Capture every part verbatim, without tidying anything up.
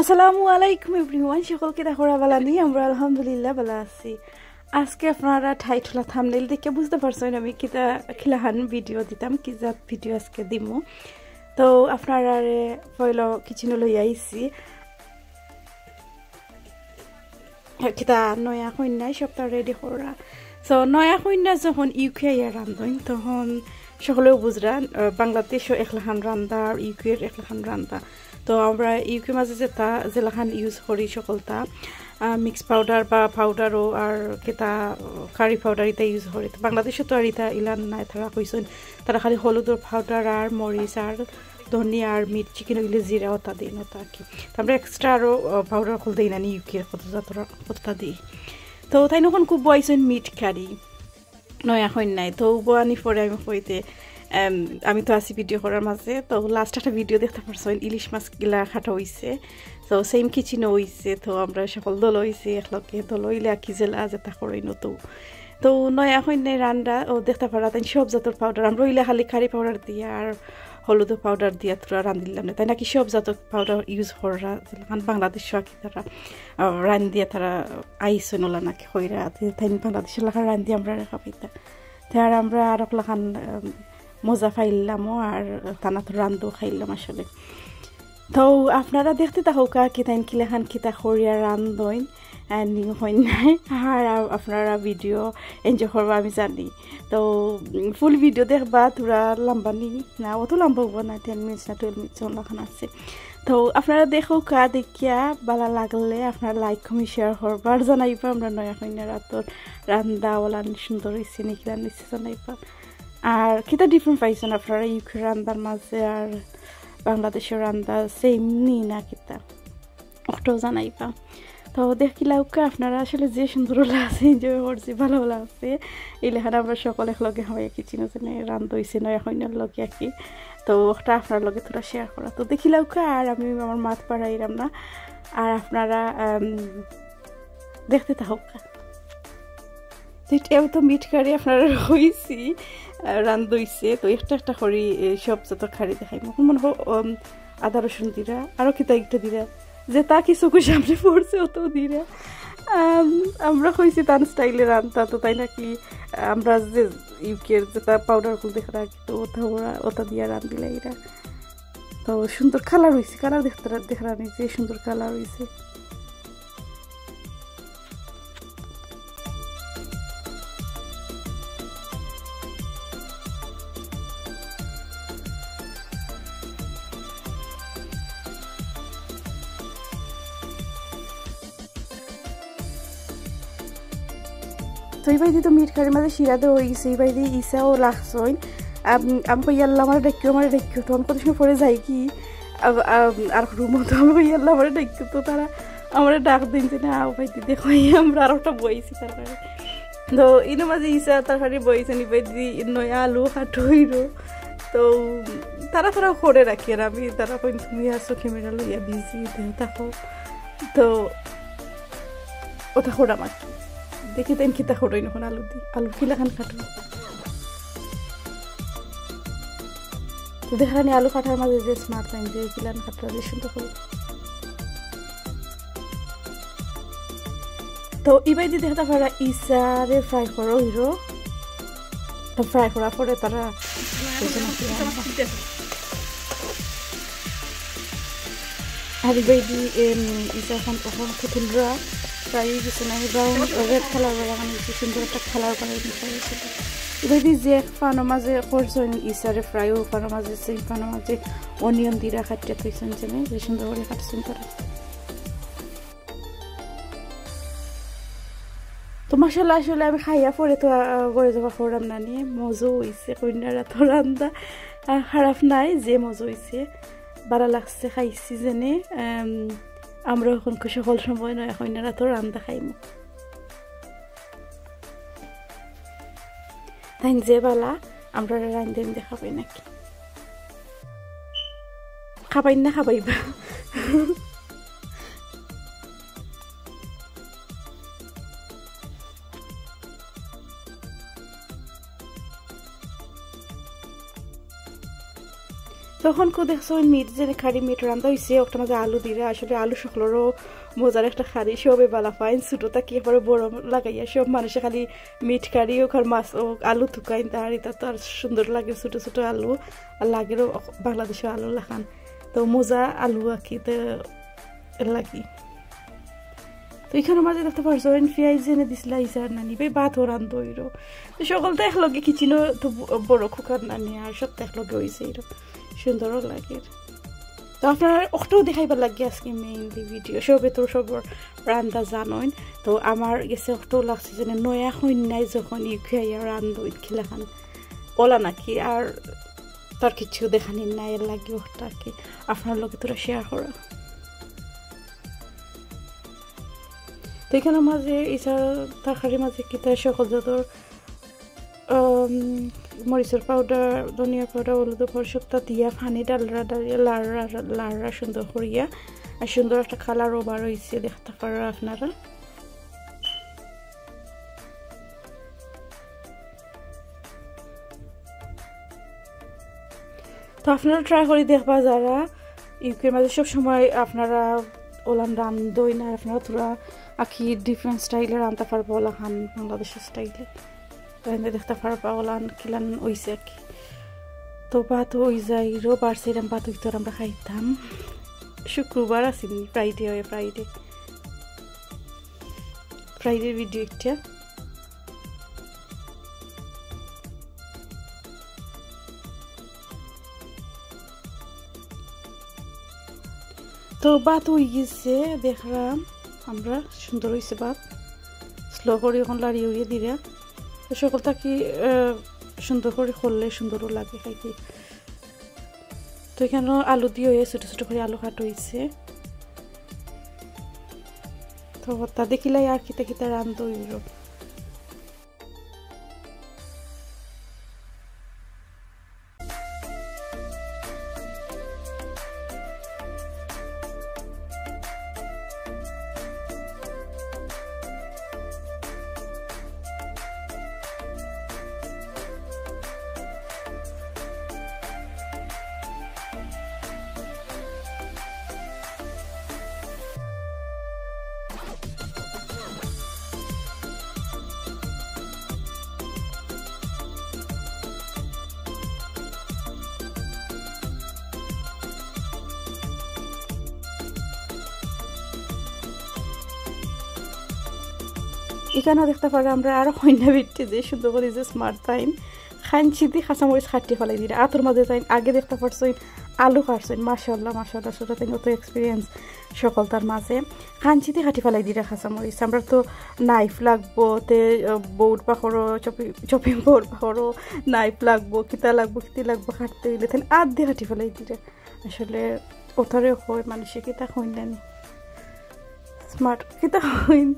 আসসালামু আলাইকুম এভরিওয়ান, সকল কিতা খবর, ভালা নি? আমরা আলহামদুলিল্লাহ ভালা আছি। আজকে আপনারা টাইটেল আর থাম্বনেইল দেখে বুঝতে পারছেন আমি কিতা কিলাখান ভিডিও দিতাম, কি জাত ভিডিও আজকে দিমু। তো আপনারারে পয়লা কিচেনো লই আইছি। কিতা নয়া কইন্যায় সবতা রেডি করা। তো নয়া কইন্যা যখন ইউকে আইয়া রান্ধইন, তখন সকলেও বুঝরা, আহ, বাংলাদেশও একলাখান রান্ধা আর ইউকের একলাখান রান্ধা। তো আমরা ইউকে মাঝে যেতা যেলাখান ইউজ করি সকলতা, আহ, মিক্স পাউডার বা পাউডারও আর কিতা কারি পাউডার ইতা ইউজ করি। তো বাংলাদেশও তো আর ইতা ইলান নাই, তারা কইছইন তারা খালি হলুদর পাউডার আর মরিচ আর ধনিয়া আর মিট, চিকেন অইলে জিরা, ওতা দেইন, ওতা আর কি। তো আমরা এক্সট্রা আরও, আহ, পাউডার অকল দেই না নি, ইউকে কত জাতর কততা দেই। তো তাইন অখন খুব বইছইন মিট কারি, নয়া কইন্যায়। তো বওয়ানি পরে আমি কইতে, এম, আমি তো আছি ভিডিও করার মাঝে, তো লাস্ট একটা ভিডিও দেখতা পারছইন, ইলিশ মাছ গিলা কাটা অইছে। তো সেম কিচেনো অইছে, তো আমরা সকল দল অইছি একলগে, দল অইলে আর কি জেলা যেতা করইন তো। তো নয়া কইন্যায় রান্ধা ও দেখতা পাররা তাইন সব জাতর পাউডার, আমরা অইলে খালি কারি পাউডার দিয়া আর হলুদ পাউডার দিয়া থুড়া রান্ধিলাম না। তাইন নাকি সব জাতর পাউডার ইউজ কররা, যেলাখান বাংলাদেশও আর কি তারা, আহ, রান্ধিয়া তারা আইছইন ওলা নাকি কইরা, তে তাইন বাংলাদেশর লাখান রান্ধি আমরারে খাবাইতা। তে আর আমরা আরক লাখান, আহ, মজা পাইলামও আর তান আতর রান্ধও খাইলাম আসলে। তো আপনারা দেখতে থাকউক্কা কিতা তাইন কিলাখান কিতা করিয়া রান্ধইন, আহ, নি কইন্যায়। আর আ-, আপনারা ভিডিও এনজয় করবা আমি জানি। তো, উম, ফুল ভিডিও দেখবা, থুড়া লম্বা নি, না, অত লম্বা অইবো না, টেন মিনিটস না টুয়েলভ মিনিটস অলাখান আছে। তো আপনারা দেখউক্কা, দেখিয়া ভালা লাগলে আপনারা লাইক, কমেন্ট, শেয়ার করবা, আর জানাইবা আমরা নয়া কইন্যার আতর রান্ধা ওলা সুন্দর অইছে নি, কিলান অইছে জানাইবা। আর কিতা ডিফারেন্ট পাইছইন আপনারা ইউকে রান্ধার মাঝে আর বাংলাদেশর রান্ধা, সেম নি না কিতা? অটাও জানাইবা। তো দেখিলাউক্কা আপনারা আসলে যে সুন্দর লাগছে, এনজয় করছি, ভালা লাগছে। ইলাখান আমরা সকল একলগে খাবাইয়া কিচেনো যেনে রান্ধা অইছে নয়া কইন্যার লগে আর কি। তো ওটা আপনার লগে থুড়া শেয়ার করা। তো দেখিলাউক্কা, আর আমি আমার মাত বাড়াইরাম না, আর আপনারা, আম, দেখতে থাকউক্কা। তো এটাও তো মিট কারি আপনারা কইছি, আহ, রান্ধা অইছে। তো একটা একটা করি, এ, সব যত কারি দেখাইমু। অখন মনে অয়, উম, আদা রসুন দিরা, আরো কিতা একটা দিরা, যেতা কি চকুর সামনে পড়ছে অত দিরা। আম, আমরা কইছি তান স্টাইলে রান্ধতা, তো তাইন নাকি আমরা যে ইউকের যেতা পাউডার গুলো দেখরা, তো ওটা ওরা, ওটা দিয়া রান্ধিলা এরা। তো সুন্দর কালার অইছে, কালার দেখতে, দেখরা নি যে সুন্দর কালার অইছে। তো ইবায়দি তো মিট কারির মাঝে শিরা দেওয়া অই গেছে, ইবায়দি ইছাও লাগছইন। আম-, আমি কই, "আল্লাহ, আমারে ডাকিও, আমারে ডাকিও।" তো আমি কত সময় পরে যাইগি, আ-, আ-, আর রুমো তো আমি কই, "আল্লাহ, আমারে ডাকিও।" তো তারা আমারে ডাক দিন যে, "না, ইবায়দি দেখো, এই আমরা আর একটা বইছি তার কাছে।" তো ইনো মাঝে ইছা তার কাছে বইছইন, ইবায়দি নয়া আলু কাটা অইরো। তো তারা তারা করে রাখি, আর আমি তারা কই, "তুমি আছো ক্যামেরা লইয়া বিজি, তুমি থাকো।" তো ওটা করাম আর কি। দেখি তাইন কিতা করইন অখন আলু দি, আলু কিলাখান কাটইন। তো দেখরা নি আলু কাটার মাঝে যে স্মার্ট তাইন যে কিলাখান কাটরা যে সুন্দর করি। তো ইবায়দি দেখতা পাররা ইছারে ফ্রাই করা অইরো। তো ফ্রাই করার পরে তারা আর ইবায়দি, এম, ইছা অখন, অখন কুতুলরা ফ্রাই অই গেছে না, ব্রাউন, রেড কালার বানানি অইছে, সুন্দর একটা কালার বানানি অইছে। ইবায়দি যে ফানো মাঝে করছইন ইছারে ফ্রাই, ও ফানো মাঝে, সেই ফানো মাঝে অনিয়ন দিরা কাটিয়া থইছইন যেনে, যে সুন্দর করি কাটছইন তারা। তো মাশাআল্লাহ, আসলে আমি খাইয়া পরে তো, আহ, ঘরে যাওয়া করলাম না নিয়ে, মজা অইছে, কইন্যার আতর রান্ধা, আহ, খারাপ নাই, যে মজা অইছে, ভালা লাগছে, খাইছি যেনে, আম, আমরা অখন খুশি হল সময় নয়, কইন্যার আতর রান্ধা খাইমু। তাইন যে ভালা, আমরারে রান্ধি রান্ধি খাবাইন নাকি? খাবাইন না খাবাইবা? তখন কো দেখছো ওই মিট, যে কারি মিট রান্ধা হইছে, ওটার মাঝে আলু দিরা। আসলে আলু সকলরও মজার একটা কারি, সবে বালা পাইন, ছোট থাকি এবারে বড় লাগাইয়া সব মানুষে খালি মিট কারি, ওখানে মাছ ও আলু তুকাইন, তার এটা তো আর সুন্দর লাগে, ছোট ছোট আলু, আর লাগেরও বাংলাদেশের আলু লাখান। তো মজা আলু আর কি, তো এর লাগি। তো এখানে মাঝে দেখতে পারছো, ওই পিয়াজ এনে দিছিলা ইসার নানি, ভাই ভাতও রান্ধ হইরো। তো সকল তো একলগে কিচেনও তো ব-, বড় কুকার নানি, আর সব তো একলগে হইছে হইরো। সুন্দরও লাগে। তো আপনারা অকটাও দেখাইবার লাগি আজকে মেইনলি ভিডিও, সবে তো সব রান্ধা জানইন। তো আমার গেছে অকটাও লাগছে যেন নয়া কইন্যায় যখন ইউকে আইয়া রান্ধইন কিলাখান ওলা নাকি, আর তার কিছু দেখানি নাই, এর লাগি অকটা আর কি আপনার লগে তোরা শেয়ার করা। তো এখানে মাঝে ইসা তরকারি মাঝে কিতা সকল জাতর, আম, মরিচের পাউডার, ধনিয়া পাউডার, হলুদ পাউডার সবটা দিয়া পানি ডালরা ডালিয়া লাড়রা লাড়রা সুন্দর করিয়া, আর সুন্দর একটা কালারও বার হইছে, দেখতে পাররা আপনারা। তো আপনারা ট্রাই করি দেখবা, যারা ইউকের মাঝে সব সময় আপনারা ওলান রান্ধইন, আর আপনারা তোরা আকি ডিফারেন্ট স্টাইলে রান্ধতে পারবা, ওলাখান বাংলাদেশের স্টাইলে। তো এনে দেখতে পারবা ওলান কিলান হইছে আর কি। তো ভাত হই যাইরো, বাড়ছে এরম ভাত হইতো আর আমরা খাইতাম। শুক্রবার আছি, ফ্রাইডে হয়, ফ্রাইডে, ফ্রাইডে ভিডিও একটা। তো ভাত হই গেছে, দেখলাম আমরা সুন্দর হইছে ভাত। স্লো করি এখন লাড়ি উড়িয়ে দিরা। তো সকল থাকি, আহ, সুন্দর করি করলে সুন্দরও লাগে খাইতে। তো এখানে আলু দিয়ে হয়ে ছোট ছোট করে আলু কাটা হইছে। তো তা দেখিলাই আর কিতা কিতা রান্ধ হইল। এখানেও দেখতে পারো আমরা আরো কইন্যা বেটিয়ে যে সুন্দর করি যে স্মার্ট তাইন কাঞ্চি দি কাঁচামরিচ কাটি ফালাই দিরা। আতর মাঝে তাইন আগে দেখতে পারছইন আলু কাটছইন, মাশাআল্লাহ, মাশাআল্লাহ, সেটা তাইন অত এক্সপিরিয়েন্স সকল তার মাঝে। কাঞ্চি দি কাটি ফালাই দিরা কাঁচামরিচ। আমরা তো নাইফ লাগবো, তে, আহ, বোর্ড পাকড়ো, চপি-, চপিং বোর্ড পাকড়ো, নাইফ লাগবো, কিতা লাগবো, কিতা লাগবো কাটতে হইলে, তাইন আত দি কাটি ফালাই দিরা। আসলে ওটারে হয় মানুষে কিতা কইন জানি। স্মার্ট কিতা কইন,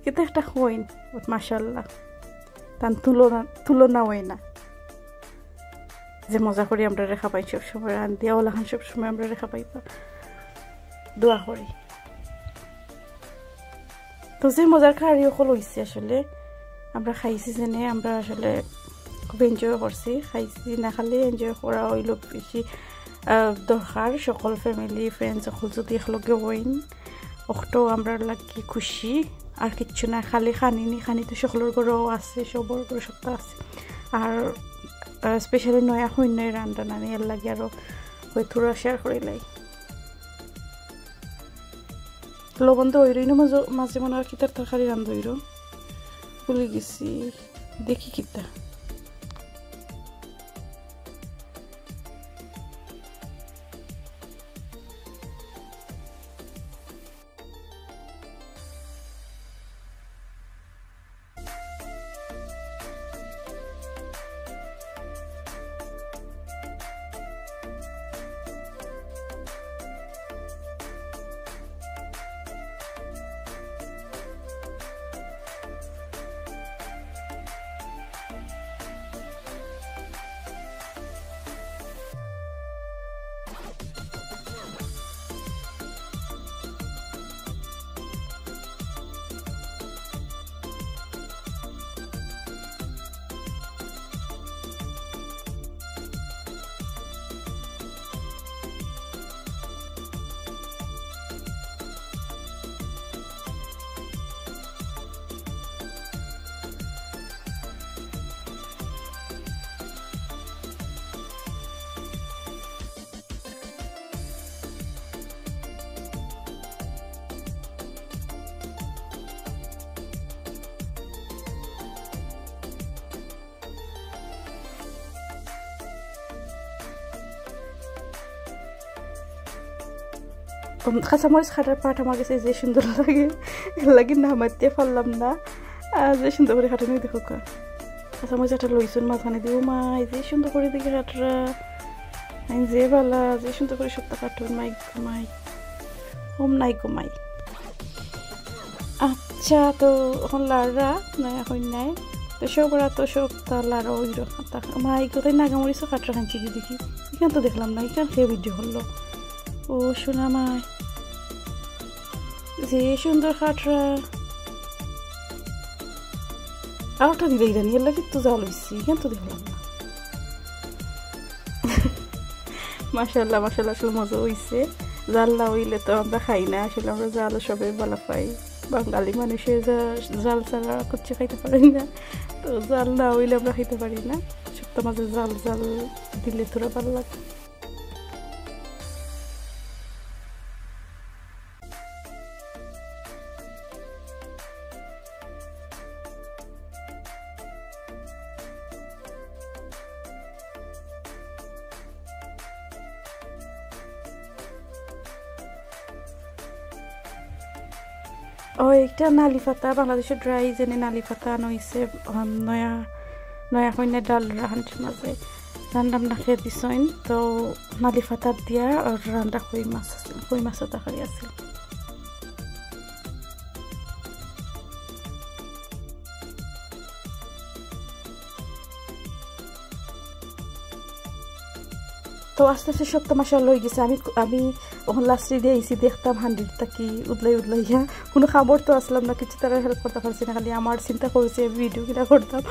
কিতা একটা কইন। But মাশাআল্লাহ, তান তুলনা, তুলনা হয় না। যে মজা করি আমরা রেখা পাই সব সময়, রান দিয়া ওলাখান সব সময় আমরা রেখা পাইবা। দোয়া করি। তো যে মজার কারি অকল হইছে আসলে, আমরা খাইছি যেনে, আমরা আসলে খুব এনজয় করছি। খাইছি না খালি এনজয় করা হইল বেশি, আহ, দরকার। সকল ফ্যামিলি, ফ্রেন্ডস সকল যদি একলগে হইন, অকটাও আমরা লাগি খুশি। আর কিচ্ছু না, খালি খানি নি, খানি তো সকলর ঘরেও আছে, সবর ঘরে সবটা আছে। আর, আহ, স্পেশালি নয়া হইন নয় রান্না নানি, এর লাগি আরো হয়তো শেয়ার করিলাই। লবণ তো ওই রইল মাঝে, মাঝে মনে হয় কিতার তরকারি রান্ধ হইল, ভুলে গেছি, দেখি কিতা। উম, কাঁচামরিচ কাটার part আমার গেছে যে সুন্দর লাগে, এর লাগি না মাতিয়া পারলাম না। আর যে সুন্দর করি কাটইন, অউ দেখউক্কা। কাঁচামরিচ একটা লইছইন মাঝখানেদি, ও মাই, যে সুন্দর করি দেখি কাটরা। আইন যে বালা, যে সুন্দর করি সবতা কাটইন, মাই গো মাই। ওম নাই গো মাই। আচ্ছা, তো অখন লাড়রা, নয়া কইন্যায়। তো সবরা তো সবতা লাড়া অইলো। মাই গো, তাই নাগামরিচও কাটরা খানছি কি দেখি। ইখান তো দেখলাম না, ইখান কে video করলো? ও সোনা মাই। যে সুন্দর কাটরা। আরোটা দিলাইরানি, এর লাগি তো জাল অইছে, ইখান তো দেখলাম না। মাশাআল্লাহ, মাশাআল্লাহ, আসলে মজা অইছে। জাল না অইলে তো আমরা খাই না, আসলে আমরা জাল সবে বালা পাই। বাঙালি মানুষে জা-, জাল ছাড়া কিচ্ছু খাইতা পারি না। তো জাল না অইলে আমরা খাইতা পারি না। সবতা মাঝে জাল জাল দিলে থুড়া বালা লাগে। ও, একটা নালি পাতা, বাংলাদেশো dry যেনে নালি পাতা আনা অইছে, আম, নয়া, নয়া কইন্যায় ডাল রাহানর মাঝে রান্না বান্না খেয়ে দিছইন। তো নালি পাতা দিয়া আর রান্দা কই মাছ আছে, কই মাছর তরকারি আছে। তো আস্তে আস্তে সবতা মাশাআল্লাহ অই গেছে। আমি, আমি অখন last এ দিয়া আইছি, দেখতাম হান্ডির থাকি উদলাই উদলাইয়া। কুনু কামর তো আছলাম না, কিচ্ছু তারার help করতা পারছি না, খালি আমার চিন্তা করছি আমি video কিলা করতাম।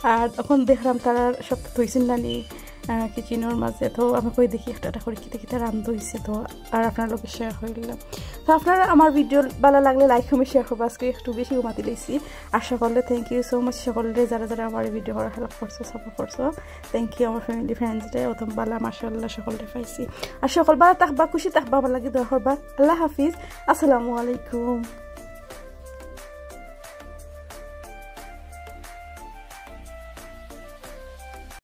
আর অখন দেখরাম তারার সবতা থইছইন নানি, আহ, kitchen র মাঝে। তো আমি কই দেখি একটা একটা করি কিতা কিতা রান্দা অইছে, তো আর আপনার লগে share করিলাম। তো আপনারা আমার video বালা লাগলে like, comment, share করবা। আজকে একটু বেশি ঘুমাতি লইছি। আর সকলরে thank you so much, সকলরে যারা যারা আমার video করার help করছো, support করছো। Thank you আমার family, friends রে, অত বালা মাশাআল্লাহ সকলরে পাইছি। আর সকল বালা থাকবা, খুশি থাকবা, আমার লাগি দোয়া করবা। আল্লাহ হাফিজ, আসসালামু আলাইকুম।